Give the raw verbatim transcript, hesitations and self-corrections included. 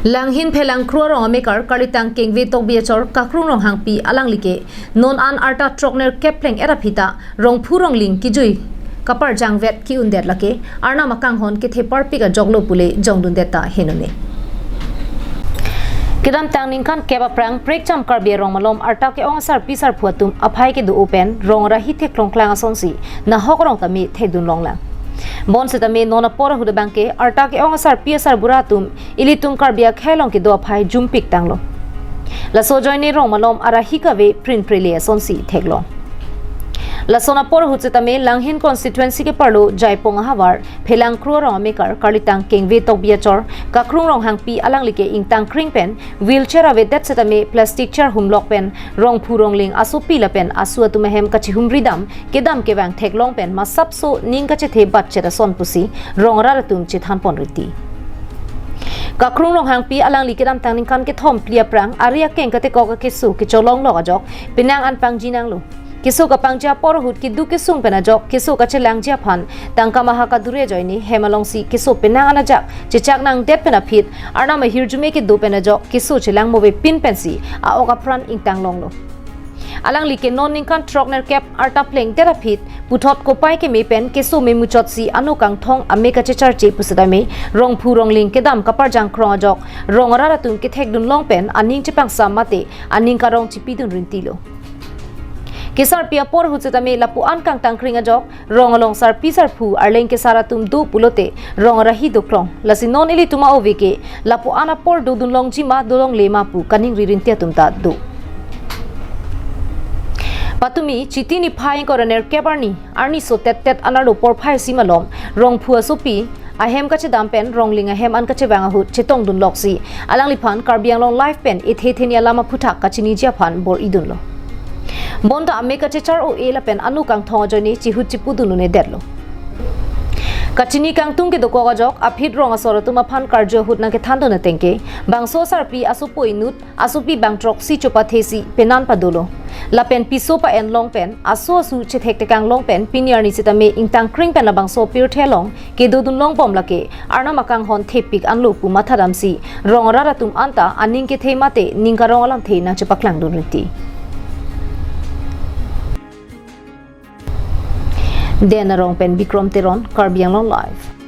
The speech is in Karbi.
Langhin Phelangkro arong amekar Karlitang Kengve Tokbi achor Kakrung Ronghangpi alangli ke non an arta throknerkep pleng era phita Rongphu Rongling kijui kaparjangvet ke-undet lake Arnam akanghon kethe parpik ajoklo pule jongdundet ta henone. Kedamtang ningkan kep aphrang prekjam Karbi arong malom arta ke-ong asarpi sarphu atum aphai kedo-o pen rong rahi theklong klang asonsi nahok rong tame thekdun longlang. Bonsetame non apor ahut abang ke arta ke-ong asarpi asarbura atum ilitum Karbi akhei along kedo aphai jumpik tanglo. Laso ajoine rong malom arahi kave prinprele asonsi theklong. Lason apor ahut setame Langhin constituency keparlo Jaipong ahavar Phelangkro arong amekar Karlitang Kengve Tokbi achor Kakrung Ronghangpi alangli ke ingtang kring pen wheelchair avedet setame plastic chair humlok pen Rongphu Rongling asopi lapen asu atum ahem kachihumri dam kedam kevang theklong pen masapso ning kachethe batchet ason pusi rong arat atum chethanpon riti. Kakrung Ronghangpi alangli kedamtang ningkan kethom phli aphrang ari akeng katekok akeso kecholonglok ajok penang an pangji nanglo. Keso kapangji apor ahut keduk kesung pen ajok keso kachelangji aphan tangka maha kadure ajoine hem alongsi keso penang an ajak chechak nangdet pen aphi Arnam ahirjume kedo pen ajok keso chelang movepin pensi a-ok apran ingtang longlo. Alangli ke non ningkan throknerkep arta plengdet aphi puthot kopai keme pen keso memuchotsi ano kangthong ame kachecharche pusetame Rongphu Rongling kedam kaparjang krong ajok rong arat atum kethekdun long pen aning chepangsam mate aning karong chipidun rintilo. Kesarpi apor ahut setame lapu an kangtang kring ajok rong along sarpi sarphu arleng kesar atum do pulote rong rahi doklong. Lasi non ilitum a-ove ke lapu an apor dodun longji ma dolongle ma pu kaningri rinti atum ta do. Patumi Chiti niphai ingkoi ra nerkep arni, arni so tet tet anerlo porphai isi malom Rongphu asopi ahem kachedam pen Rongling ahem an kachevang ahut chetongdun loksi alangliphan Karbi Anglong Live pen ethe theni alam aphuthak kachiniji aphan bor-idunlo. Bonta ame kachechar o-e lapen ano kangthong ajoine chihut chipudun un-edetlo. Kachini kangtung kedokok ajok aphi rong asor atum aphan karju ahut nangkethandun ateng ke bangso asarpi asopo inut asopi bang throksi chopathesi penan padolo. Lapen piso pa-en long pen aso asu chethektekang long pen pini arni setame ingtang kring pen labangso pirthe along kedodun longbom lake Arnam akanghon thepik anlo pu mathadamsi rong arat atum anta aning kethe mate ning karong alamthe nangchepaklangdun riti. Den arong pen Bikrom Teron, Karbi Anglong Live.